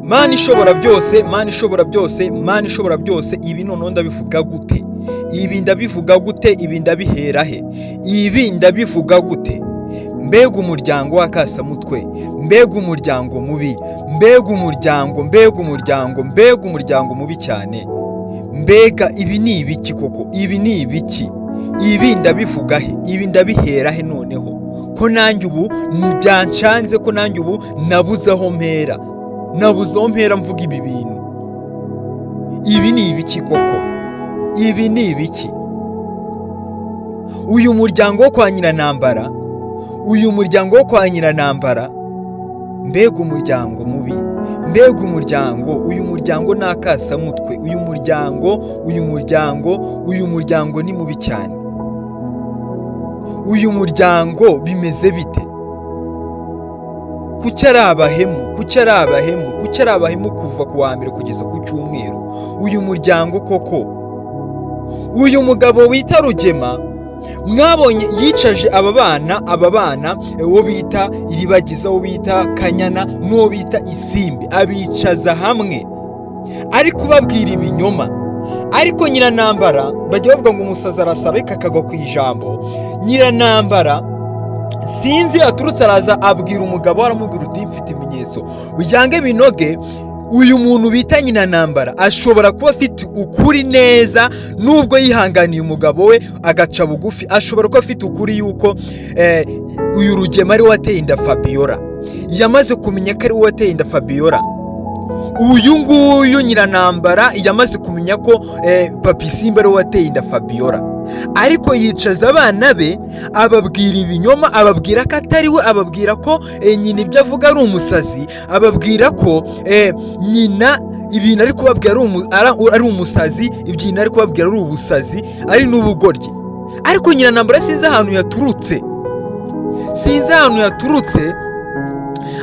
Mana ishobora byose, Mana ishobora byose, Mana ishobora byose, ibi noneho ndabivuga gute? Ibi ndabivuga gute? Ibi ndabihera he? Ibi ndabivuga gute? Mbega umuryango w'akasamutwe, mbega umuryango mubi, mbega umuryango, mbega umuryango, mbega umuryango mubi cyane! Mbega ibi ni ibiki koko? Ibi ni ibiki? Ibi ndabivuga he? Ibi ndabihera he? Noneho ko nanjye ubu byancanze, ko nanjye ubu nabuze aho mpera, nabuze aho mpera mvuga ibi bintu. Ibi ni ibiki koko? Ibi ni ibiki? Uyu muryango wo kwa Nyiranambara, uyu muryango wo kwa Nyiranambara, mbega umuryango mubi, mbega umuryango! Uyu muryango ni akasamutwe. Uyu muryango, uyu muryango, uyu muryango ni mubi cyane. Uyu muryango bimeze bite? Kuki ari abahemu? Kuki ari abahemu? Kuki ari abahemu kuva ku wa mbere kugeza ku cyumweru? Uyu muryango koko! Uyu mugabo wita Rugema, mwabonye yicaje aba bana, aba bana, uwo bita Iribagiza, uwo bita Kanyana n'uwo bita Isimbi, abicaza hamwe ari kubabwira ibinyoma. Ariko Nyiranambara, bajya bavuga ngo umusazi arasara ariko akagwa ku ijambo. Nyiranambara sinzi yaturutse, araza abwira umugabo, aramubwira uti: "Mfite ibimenyetso byange binoge." Uyu muntu bita Nyiranambara ashobora kuba afite ukuri neza, nubwo yihanganiye umugabo we agaca bugufi. Ashobora kuba afite ukuri yuko uyu Rugema ari we wateye inda Fabiola. Yamaze kumenya ko ari we wateye inda Fabiola. Uyu nguyu Nyiranambara yamaze kumenya ko Papa Isimbi ari we wateye inda Fabiola, ariko yicaza abana be ababwira ibinyoma, ababwira ko atari we, ababwira ko nyina ibyo avuga ari umusazi, ababwira ko nyina ibintu ari kubabwira ari umusazi, ibyo nyina ari kubabwira ari ubusazi, ari n'ubugoryi. Ariko Nyiranambara sinzi ahantu yaturutse, sinzi ahantu yaturutse,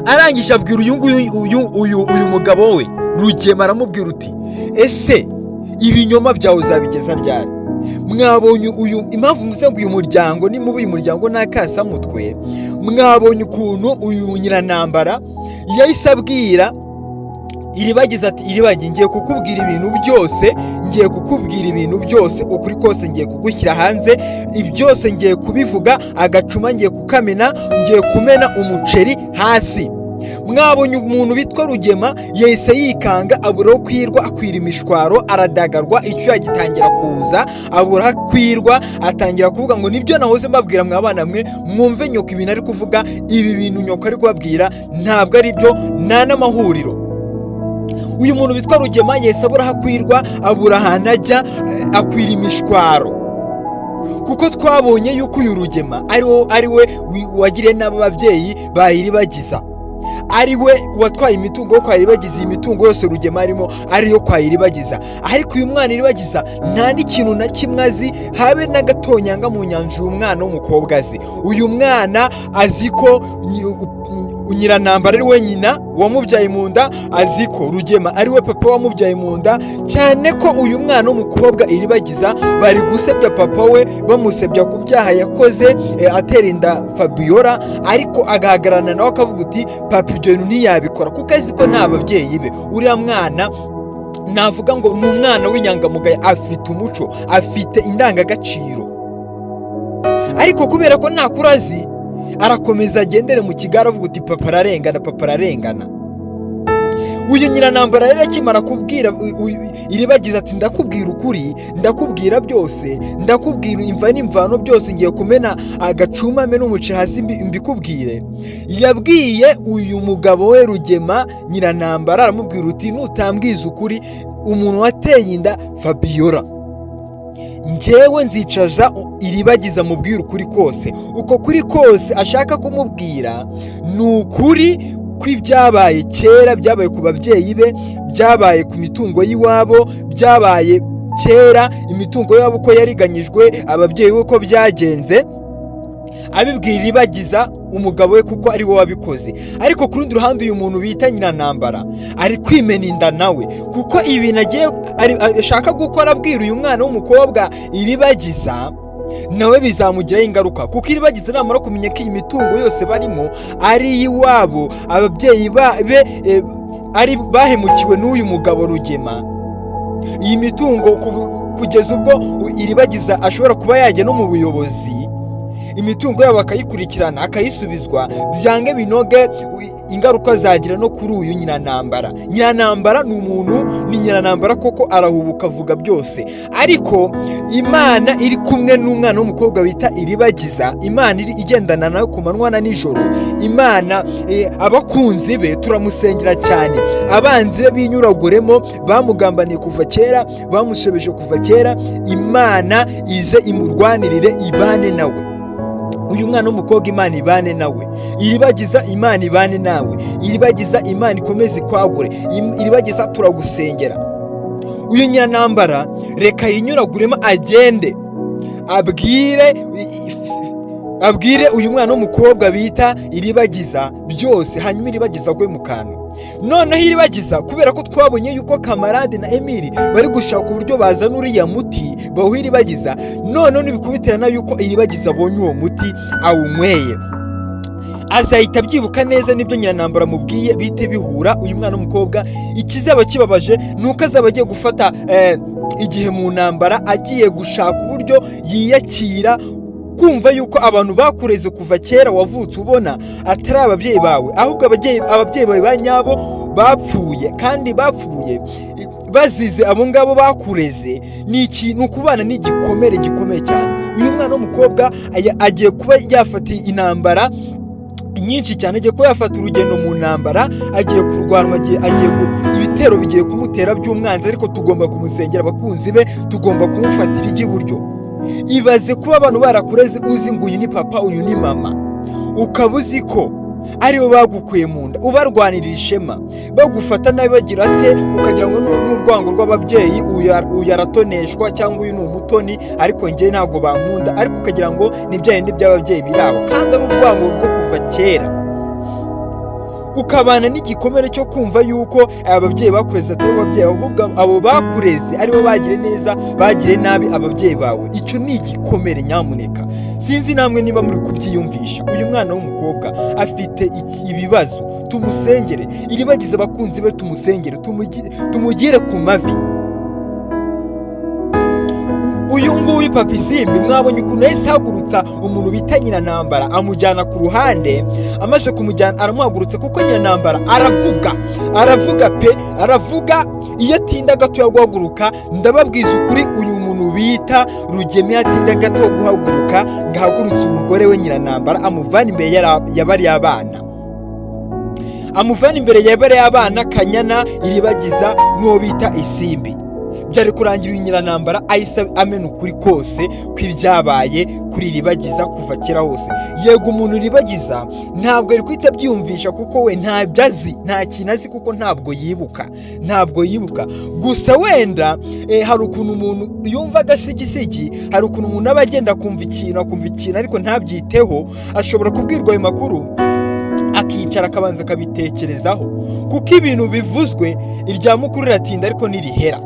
arangije abwira uyu nguyu, uyu mugabo we Rugema, aramubwira uti: "Ese ibinyoma byawe uzabigeza ryari?" Mwabonye uyu, impamvu mvuze ngo uyu muryango ni mubi, uyu muryango ni akasamutwe. Mwabonye ukuntu uyu Nyiranambara yahise abwira Iribagiza ati: "Iribagi, ngiye kukubwira ibintu byose, ngiye kukubwira ibintu byose, ukuri kose ngiye kugushyira hanze, byose ngiye kubivuga, agacuma ngiye kukamena, ngiye kumena umuceri hasi." Mwabonye umuntu witwa Rugema yahise yikanga, abura aho kwirwa, akwira imishwaro, aradagarwa, icyuya gitangira kuza, abura aho kwirwa, atangira kuvuga ngo: "Nibyo nahoze mbabwira mwa bana mwe, mwumve nyoko ibintu ari kuvuga. Ibi bintu nyoko ari kubabwira ntabwo ari byo, nta n'amahuriro." Uyu muntu witwa Rugema yahise abura aho akwirwa, abura ahantu ajya, akwira imishwaro, kuko twabonye yuko uyu Rugema ari we wagiriye n'aba babyeyi ba Iribagiza, ari we watwaye imitungo yo kwa Iribagiza. Iyi mitungo yose Rugema arimo ariyo kwa Iribagiza, ariko uyu mwana Iribagiza nta n'ikintu na kimwe azi, habe n'agatonyanga mu nyanja uyu mwana w'umukobwa azi. Uyu mwana azi ko Nyiranambara ari we nyina wamubyaye mu nda, azi ko Rugema ari we papa wamubyaye mu nda, cyane ko uyu mwana w'umukobwa Iribagiza bari gusebya papa we, bamusebya ku byaha yakoze atera inda Fabiola, ariko agahagararana nawe akavuga uti: "Papa ibyo bintu ntiyabikora," kuko azi ko nta babyeyi be. Uriya mwana navuga ngo ni umwana w'inyangamugayo, afite umuco, afite indangagaciro, ariko kubera ko nta kuri azi, arakomeza agendere mu kigare, avuga uti: "Papa ararengana, papa ararengana." Uyu Nyiranambara rero akimara kubwira Iribagiza ati: "Ndakubwira ukuri, ndakubwira byose, ndakubwira imva n'imvano byose, ngiye kumena agacuma mbe n'umuceri hasi mbikubwire," yabwiye uyu mugabo we Rugema, Nyiranambara, aramubwira uti: "Nutambwiza ukuri umuntu wateye inda Fabiola, njyewe nzicaza Iribagiza mubwira ukuri kose." Uko kuri kose ashaka kumubwira ni ukuri kw'ibyabaye kera, byabaye ku babyeyi be, byabaye ku mitungo y'iwabo, byabaye kera, imitungo yabo uko yariganyijwe, ababyeyi be uko byagenze, abibwira Iribagiza umugabo we, kuko ari we wabikoze. Ariko ku rundi ruhande, uyu muntu bita Nyiranambara ari kwimena inda nawe, kuko ibintu agiye ashaka gukora abwira uyu mwana w'umukobwa Iribagiza, nawe bizamugiraho ingaruka, kuko Iribagiza namara kumenya ko iyi mitungo yose barimo ari iy'iwabo, ababyeyi be Ari bahemukiwe n'uyu mugabo Rugema. Iyi mitungo, kugeza ubwo Iribagiza ashobora kuba yajya no mu buyobozi, imitungo yabo akayikurikirana, akayisubizwa, byange binoge ingaruka zagira no kuri uyu Nyiranambara. Nyiranambara ni umuntu, ni Nyiranambara koko, arahubuka, avuga byose. Ariko Imana iri kumwe n'umwana w'umukobwa bita Iribagiza. Imana iri igendana nawe ku manywa na nijoro. Imana, abakunzi be turamusengera cyane, abanzi be binyuraguremo, bamugambaniye kuva kera, bamushebeje kuva kera, Imana ize imurwanirire, ibane nawe. Uyu mwana w'umukobwa, Imana ibane nawe. Iribagiza, Imana ibane nawe. Iribagiza, Imana ikomeze ikwagure. Iribagiza, turagusengera. Uyu Nyiranambara reka yinyuraguremo, agende abwire uyu mwana w'umukobwa bita Iribagiza byose, hanyuma Iribagiza agwe mu kantu. Noneho Iribagiza, kubera ko twabonye yuko Kamarade na Emili bari gushaka uburyo bazana uriya muti bawuha Iribagiza, noneho nibikubitirana yuko Iribagiza abonye uwo muti awunyweye, azahita abyibuka neza n'ibyo Nyiranambara amubwiye, bite bihura. Uyu mwana w'umukobwa, ikizaba kibabaje ni uko azaba agiye gufata igihe mu ntambara, agiye gushaka uburyo yiyakira, kumva yuko abantu bakureze kuva kera wavutse ubona atari ababyeyi bawe, ahubwo ababyeyi bawe ba nyabo bapfuye, kandi bapfuye bazize abo ngabo bakureze. Ni ikintu ukubana n'igikomere gikomeye cyane. Uyu mwana w'umukobwa agiye kuba yafata intambara nyinshi cyane, agiye kuba yafata urugendo mu ntambara, agiye kurwanwa, ibitero bigiye kumutera by'umwanzi. Ariko tugomba kumusengera, abakunzi be tugomba kumufatira iry'iburyo. Ibaze kuba abantu barakureze uzi ngo uyu ni papa, uyu ni mama, ukaba uzi ko aribo bagukuye mu nda, ubarwanirira ishema, bagufata nabi, bagira ate, ukagira ngo ni urwango rw'ababyeyi, uyu aratoneshwa cyangwa uyu ni umutoni, ariko njye ntabwo bankunda, ariko ukagira ngo ni bya bindi by'ababyeyi biri aho, kandi ari urwango rwo kuva kera, ukabana n'igikomere cyo kumva yuko ababyeyi bakureze atari ababyeyi, ahubwo abo bakureze aribo bagire neza, bagire nabi ababyeyi bawe. Icyo ni igikomere nyamuneka. Sinzi namwe niba muri kubyiyumvisha. Uyu mwana w'umukobwa afite ibibazo, tumusengere. Iribagiza, abakunzi be tumusengere, tumugire ku mavi. Uyu nguyu Papa Isimbi, mwabonye ukuntu yahise ahagurutsa umuntu bita Nyiranambara, amujyana ku ruhande. Amaze kumujyana, aramuhagurutsa, kuko Nyiranambara aravuga, aravuga pe, aravuga. Iyo atinda gato guhaguruka, ndababwiza ukuri, uyu muntu bita Rugeme iyo atinda gato guhaguruka ngo ahagurutse umugore we Nyiranambara, amuvane imbere ya bariya bana, amuvana imbere ya bariya bana Kanyana, Iribagiza n'uwo bita Isimbi, byari kurangira uyu Nyiranambara ahise amena ukuri kose kw'ibyabaye kuri Iribagiza kuva kera hose. Yego, umuntu Iribagiza ntabwo ari guhita abyiyumvisha, kuko we ntabyo azi, nta kintu azi, kuko ntabwo yibuka, ntabwo yibuka. Gusa wenda hari ukuntu umuntu yumva agasigisigi, hari ukuntu umuntu aba agenda akumva ikintu, akumva ikintu ariko ntabyiteho. Ashobora kubwirwa ayo makuru, akicara akabanza akabitekerezaho, kuko ibintu bivuzwe irya mukuru riratinda ariko ntirihera.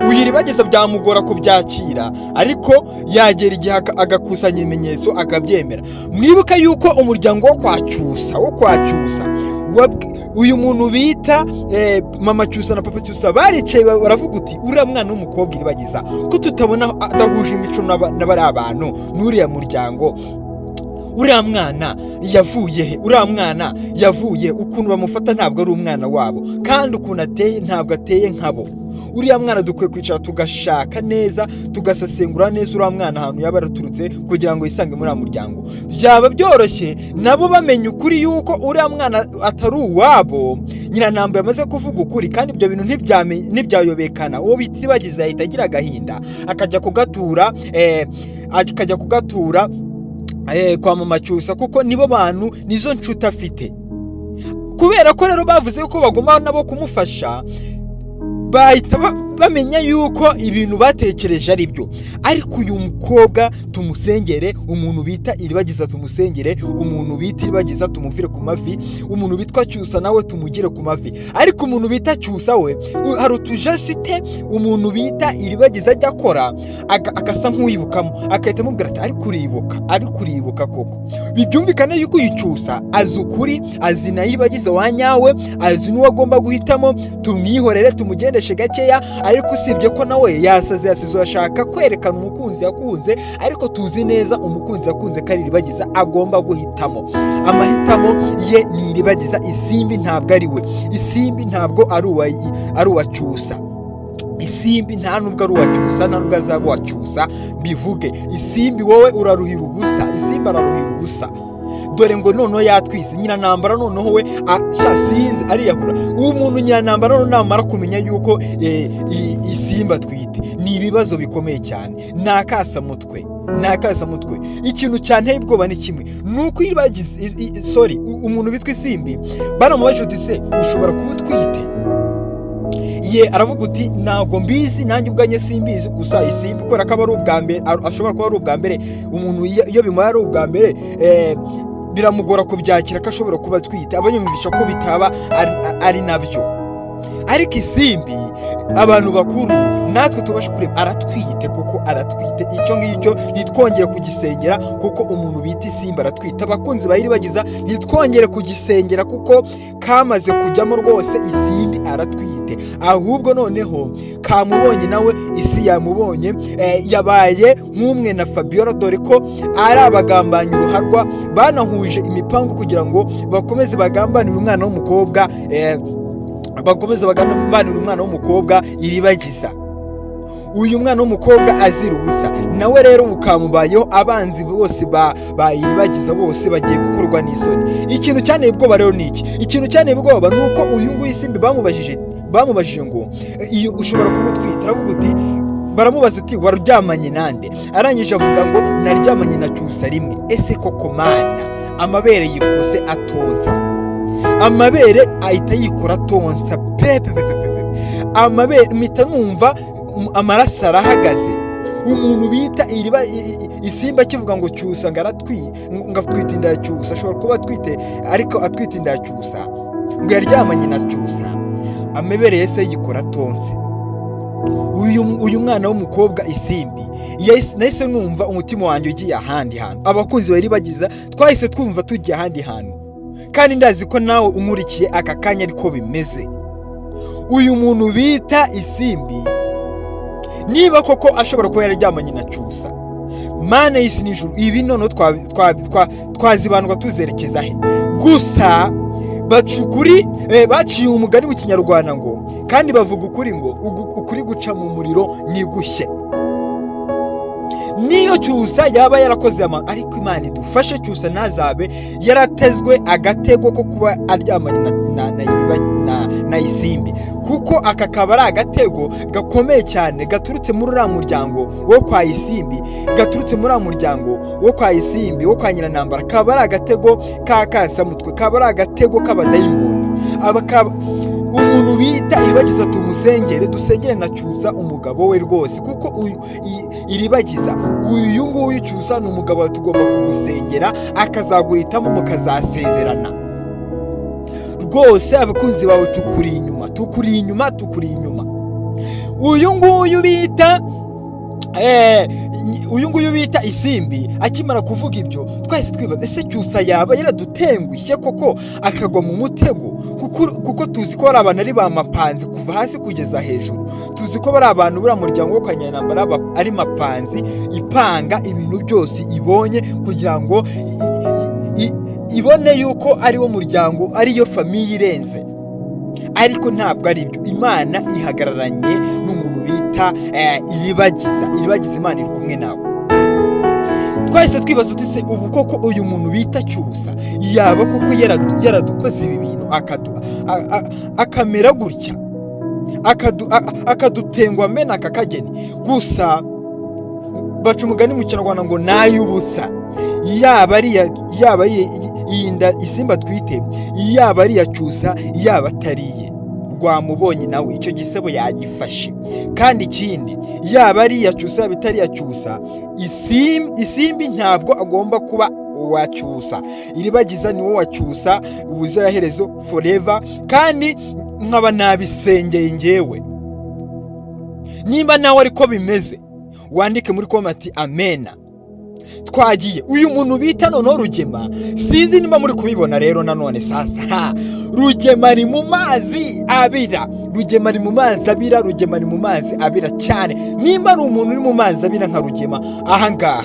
Uyu Iribagiza byamugora kubyakira, ariko yagera igihe agakusanya ibimenyetso, akabyemera. Mwibuke yuko umuryango wo kwa Cyusa, uyu muntu bita mama Cyusa na papa Cyusa baricaye baravuga uti: "Uriya mwana w'umukobwa Iribagiza, ko tutabona adahuje imico n'abari abantu n'uriya muryango, uriya mwana yavuye he? Uriya mwana yavuye, ukuntu bamufata ntabwo ari umwana wabo, kandi ukuntu ateye ntabwo ateye nkabo. Uriya mwana dukwiye kwicara tugashaka neza, tugasesengura neza uriya mwana ahantu yaba yaraturutse kugira ngo yisange muri uriya muryango." Byaba byoroshye nabo bamenya ukuri yuko uriya mwana atari uwabo. Nyirantambo yamaze kuvuga ukuri, kandi ibyo bintu ntibyayobekana. Uwo bita Iribagiza yahita agira agahinda, akajya kugatura kwa mama Cyusa, kuko nibo bantu, nizo nshuti afite. Kubera ko rero bavuze ko bagomba nabo kumufasha, bahita Bamenya yuko ibintu batekereje ari byo. Ariko uyu mukobwa tumusengere, umuntu bita Iribagiza tumusengere, umuntu bita Iribagiza tumuvire ku mavi, umuntu bitwa Cyusa nawe tumugire ku mavi. Ariko umuntu bita Cyusa we hari utujasite umuntu bita Iribagiza ajya akora, agasa nk'uwibukamo, agahita amubwira ati: "Ariko uribuka, ariko uribuka koko?" Bibyumvikane yuko uyu Cyusa azi ukuri, azi na Iribagiza wa nyawe, azi n'uwo agomba guhitamo. Tumwihorere, tumugendeshe gakeya. Ariko usibye ko nawe yasaze, yasize ashaka kwerekana umukunzi yakunze, ariko tuzi neza umukunzi yakunze ko ari Iribagiza agomba guhitamo. Amahitamo ye ni Iribagiza. Isimbi ntabwo ari we, Isimbi ntabwo ari uwa Cyusa. Isimbi nta nubwo ari uwa Cyusa, nta nubwo azaba uwa Cyusa. Mbivuge, Isimbi, wowe uraruhira ubusa, Isimbi araruhira ubusa. Dore ngo noneho yatwise Nyiranambara, noneho we sha sinzi, ariyahura uwo muntu Nyiranambara. Noneho namara kumenya yuko Isimbi atwite, ni ibibazo bikomeye cyane, ni akasamutwe, ni akasamutwe. Ikintu cyanteye ubwoba ni kimwe, ni uko iribagize, sorry, umuntu witwa Isimbi baramubajije uti: "Se ushobora kuba utwite?" Ye aravuga uti: "Ntabwo mbizi, nanjye ubwanjye simbizi." Gusa Isimbi, kubera ko aba ari ubwa mbere, ashobora kuba ari ubwa mbere umuntu, iyo bimubaye ari ubwa mbere, biramugora kubyakira ko ashobora kuba atwite, aba yumvisha ko bitaba ari nabyo. Ariko Isimbi, abantu bakuru natwe tubasha kureba, aratwite kuko aratwite. Icyo ngicyo ntitwongere kugisengera, kuko umuntu bita Isimbi aratwite. Abakunzi ba Iribagiza, ntitwongere kugisengera kuko kamaze kujyamo rwose. Isimbi aratwite. Ahubwo noneho kamubonye nawe, isi yamubonye, yabaye nk'umwe na Fabiola, dore ko ari abagambanyi uruharwa, banahuje imipango kugira ngo bakomeze bagambanire umwana w'umukobwa, bakomeze bagambanire umwana w'umukobwa Iribagiza. Uyu mwana w'umukobwa azira ubusa nawe rero bukamubayeho. Abanzi bose ba Iribagiza bose bagiye gukorwa n'isoni. Ikintu cyanteye ubwoba rero ni iki? Ikintu cyanteye ubwoba ni uko uyu nguyu Isimbi bamubajije ngo: "Iyo ushobora kuba utwite?" Aravuga uti, baramubaza uti: "Waryamanye nande?" Arangije avuga ngo: "Naryamanye na Cyusa rimwe." Ese koko Mana, amabere yikose atonsa, amabere ahita yikora atonsa pepe pepe pepe, amabere mpita numva amaraso arahagaze. Umuntu bita iriba Isimba kivuga ngo Cyusa ngo aratwi, ngo atwite inda ya Cyusa, ashobora kuba atwite, ariko atwite inda ya Cyusa, ngo yaryamanye na Cyusa, amabere yahise yikora atonse. Uyu mwana w'umukobwa Isimbi, nahise numva umutima wanjye ugiye ahandi hantu. Abakunzi bari bagiza twahise twumva tugiye ahandi hantu, kandi ndazi ko nawe umurikiye aka kanya ariko bimeze. Uyu muntu bita Isimbi, niba koko ashobora kuba yararyamanye na Cyusa, Mana y'isi n'ijuru, ibi noneho twazibandwa tuzerekeza he? Gusa baca ukuri, baciye umugani mu Kinyarwanda ngo, kandi bavuga ukuri ngo ukuri guca mu muriro ntigushye. Niyo Cyusa yaba yarakoze ama, ariko Imana idufashe, Cyusa ntazabe yaratezwe agatego ko kuba aryamanye na Isimbi, kuko aka kaba ari agatego gakomeye cyane gaturutse muri uriya muryango wo kwa Isimbi, gaturutse muri uriya muryango wo kwa Isimbi, wo kwa Nyiranambara. Kaba ari agatego ka kasamutwe, kaba ari agatego k'abadayimoni. Aba kaba umuntu bita Iribagiza tumusengere, dusengere na Cyusa umugabo we rwose, kuko uyu Iribagiza, uyu nguyu Cyusa ni umugabo wawe, tugomba kugusengera akazaguhitamo mukazasezerana rwose. Abakunzi bawe tukuri inyuma, tukuri inyuma, tukuri inyuma. Uyu nguyu bita Isimbi akimara kuvuga ibyo, twahise twibaza: ese Cyusa yaba yaradutengushye koko akagwa mu mutego? Kuko tuzi ko ari abantu ari ba mapanzi kuva hasi kugeza hejuru. Tuzi ko bari abantu, buriya muryango wo kwa Nyiranambara ari mapanzi ipanga ibintu byose ibonye kugira ngo ibone yuko ari wo muryango, ariyo famille irenze. Ariko ntabwo ari byo. Imana ihagararanye n'umuntu bita Iribagiza. Iribagiza, Imana iri kumwe nawe. Twahise twibaza uti: "Se ubu koko uyu muntu bita Cyusa yaba koko yaradukoze ibi bintu, akamera gutya, akadutengwa mena aka kageni?" Gusa baca umugani mu Kinyarwanda ngo n'ay'ubusa. Yaba ari yaba iyi nda Isimba atwite, yaba ari iya Cyusa, yaba atariye, rwose Rwamubonye nawe icyo gisebo yagifashe. Kandi ikindi, yaba ari iya Cyusa, yaba itari iya Cyusa, Isimbi ntabwo agomba kuba uwa Cyusa. Iribagiza ni wowe wa Cyusa ubuziraherezo, forever. Kandi nkaba nabisengeye ngewe. Nimba nawe ariko bimeze, wandike muri comment "amena". Twagiye. Uyu muntu bita noneho Rugema, sinzi niba muri kubibona rero nanone. Sasa ha, Rugema ari mu mazi abira, Rugema ari mu mazi abira, Rugema ari mu mazi abira cyane. Nimba ari umuntu uri mu mazi abira nka Rugema ahangaha,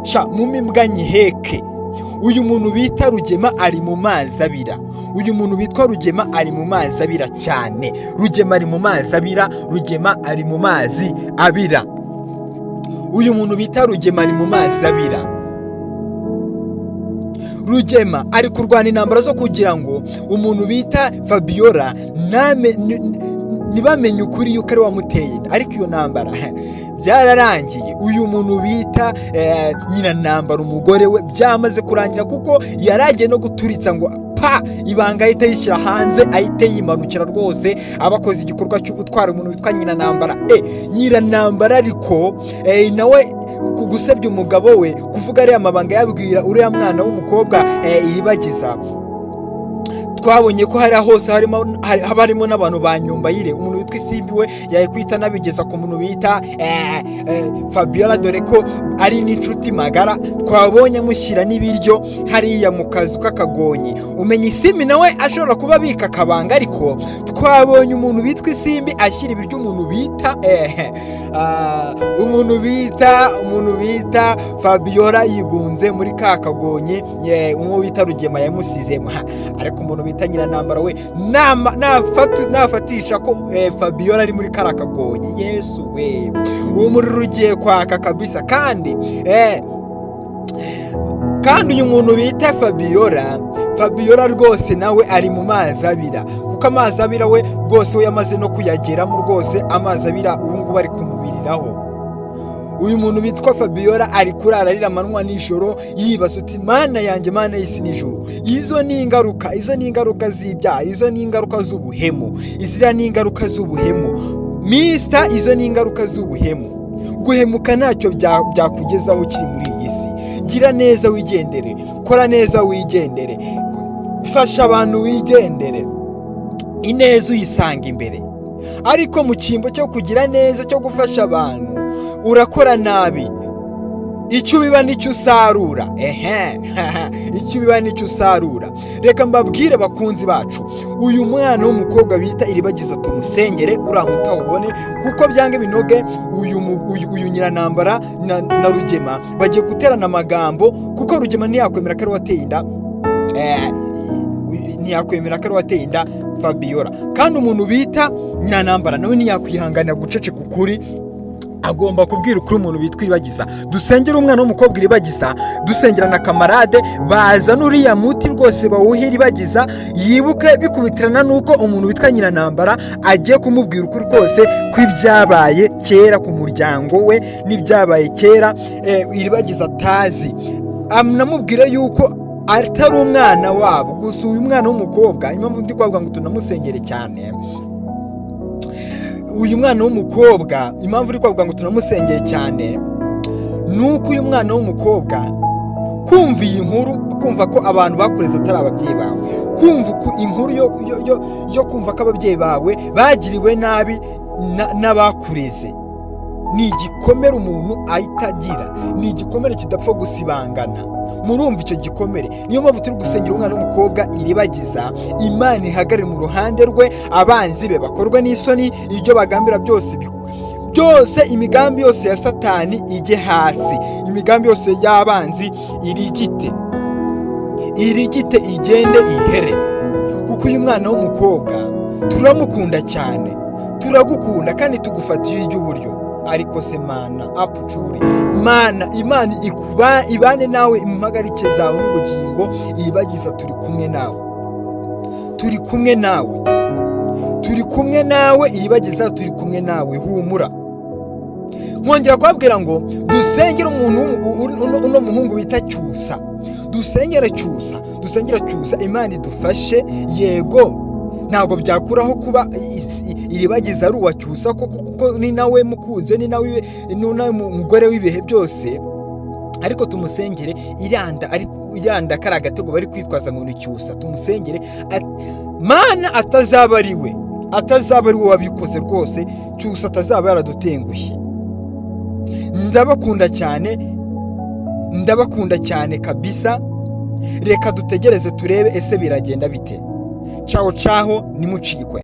sha mume imbwa nyiheke. Uyu muntu bita Rugema ari mu mazi abira. Uyu muntu witwa Rugema ari mu mazi abira cyane. Rugema ari mu mazi abira, Rugema ari mu mazi abira. Uyu muntu bita Rugema ari mu mazi abira. Rugema ari kurwana intambara zo kugira ngo umuntu bita Fabiola ntibamenye ukuri yuko ari wamuteye inda, ariko iyo ntambara byararangiye. Uyu muntu bita nyina ntambara, umugore we, byamaze kurangira, kuko yari agiye no guturitsa ngo pa, ibanga ahita yishyira hanze, ahite yimanukira rwose. Abakoze igikorwa cy'ubutwari umuntu witwa nyina ntambara, nyina ntambara ariko nawe ku gusebya umugabo we, kuvuga ariya mabanga yabwira uriya mwana w'umukobwa Iribagiza. Twabonye ko hariya hose harimo haba harimo n'abantu ba Nyumbayire. Umuntu witwa Isimbi we yakwita anabigeza ku muntu bita Fabiola, dore ko ari n'inshuti magara. Twabonye amushyira n'ibiryo hariya mu kazu k'akagonyi. Umenya Isimbi nawe ashobora kuba abika akabanga, ariko twabonye umuntu witwa Isimbi ashyira ibiryo umuntu bita Fabiola yigunze muri ka kagonyi uwo bita Rugema yamusizemo. Ariko umuntu bita Nyiranambara we nafatisha ko Fabiola ari muri kariya kagonyi, Yesu we, umuriro ugiye kwaka kabisa. Kandi uyu muntu bita Fabiola, Fabiola rwose nawe ari mu mazi abira, kuko amazi abira we rwose we yamaze no kuyageramo rwose. Amazi abira ubu ngubu ari kumubiriraho. Uyu muntu witwa Fabiola ari kurara arira amanywa nijoro, yibaza uti: "Mana yanjye, Mana y'isi n'ijuru." Izo ni ingaruka, izo ni ingaruka z'ibyaha, izo ni ingaruka z'ubuhemu, iziriya ni ingaruka z'ubuhemu misita, izo ni ingaruka z'ubuhemu. Guhemuka ntacyo byakugezaho ukiri muri iyi si. Gira neza wigendere, kora neza wigendere, fasha abantu wigendere, ineza uyisanga imbere. Ariko mu cyimbo cyo kugira neza, cyo gufasha abantu, urakora nabi. Icyo ubiba nicyo usarura. Ehe, icyo ubiba nicyo usarura. Reka mbabwire bakunzi bacu, uyu mwana w'umukobwa bita Iribagiza tumusengere, uriya ubone kuko byanga binoge. Uyu Nyiranambara na Rugema bagiye guterana amagambo, kuko Rugema ntiyakwemera ko ari wateye inda, ntiyakwemera ko ari wateye inda Fabiola. Kandi umuntu bita Nyiranambara nawe ntiyakwihanganira guceceka ukuri, agomba kubwira ukuri umuntu witwa Iribagiza. Dusengere umwana w'umukobwa Iribagiza, dusengera na Kamarade, bazana uriya muti rwose bawuhe Iribagiza yibuke. Bikubitirana n'uko umuntu witwa Nyiranambara agiye kumubwira ukuri kose kw'ibyabaye kera ku muryango we n'ibyabaye kera Iribagiza atazi, anamubwire yuko atari umwana wabo. Gusa uyu mwana w'umukobwa, impamvu ndi kuvuga ngo tunamusengere cyane uyu mwana w'umukobwa, impamvu uri kuvuga ngo tunamusengere cyane, ni uko uyu mwana w'umukobwa kumva iyi nkuru, kumva ko abantu bakureze atari ababyeyi bawe, kumva inkuru yo kumva ko ababyeyi bawe bagiriwe nabi n'abakureze, ni igikomere umuntu ahita agira, ni igikomere kidapfa gusibangana. Murumva icyo gikomere. Niyo mpamvu turi gusengera umwana w'umukobwa Iribagiza, Imana ihagarare mu ruhande rwe, abanzi be bakorwe n'isoni, ibyo bagambira byose byose, imigambi yose ya Satani ijye hasi, imigambi yose y'abanzi irigite, irigite, igende ihere. Kuko uyu mwana w'umukobwa turamukunda cyane, turagukunda kandi tugufatiye iry'uburyo. Ariko se Mana apucuri, Mana, Imana ikuba ibane nawe, impagarike zawe n'ubugingo. Iribagiza, turi kumwe nawe, turi kumwe nawe, turi kumwe nawe. Iribagiza, turi kumwe nawe, humura. Nkongera kubabwira ngo dusengere umuntu uno muhungu bita Cyusa, dusengere Cyusa, dusengere Cyusa, Imana idufashe. Yego. Ntabwo byakuraho kuba Iribagiza ari uwa Cyusa koko, kuko ni nawe mukunze, ni nawe mugore w'ibihe byose. Ariko tumusengere iranda, ariko iranda kari agatego bari kwitwaza ngo ni Cyusa. Tumusengere Mana atazaba ari we, atazaba ari we wabikoze rwose, Cyusa atazaba yaradutengushye. Ndabakunda cyane, ndabakunda cyane kabisa. Reka dutegereze turebe ese biragenda bite. Caho caho, nimucikwe.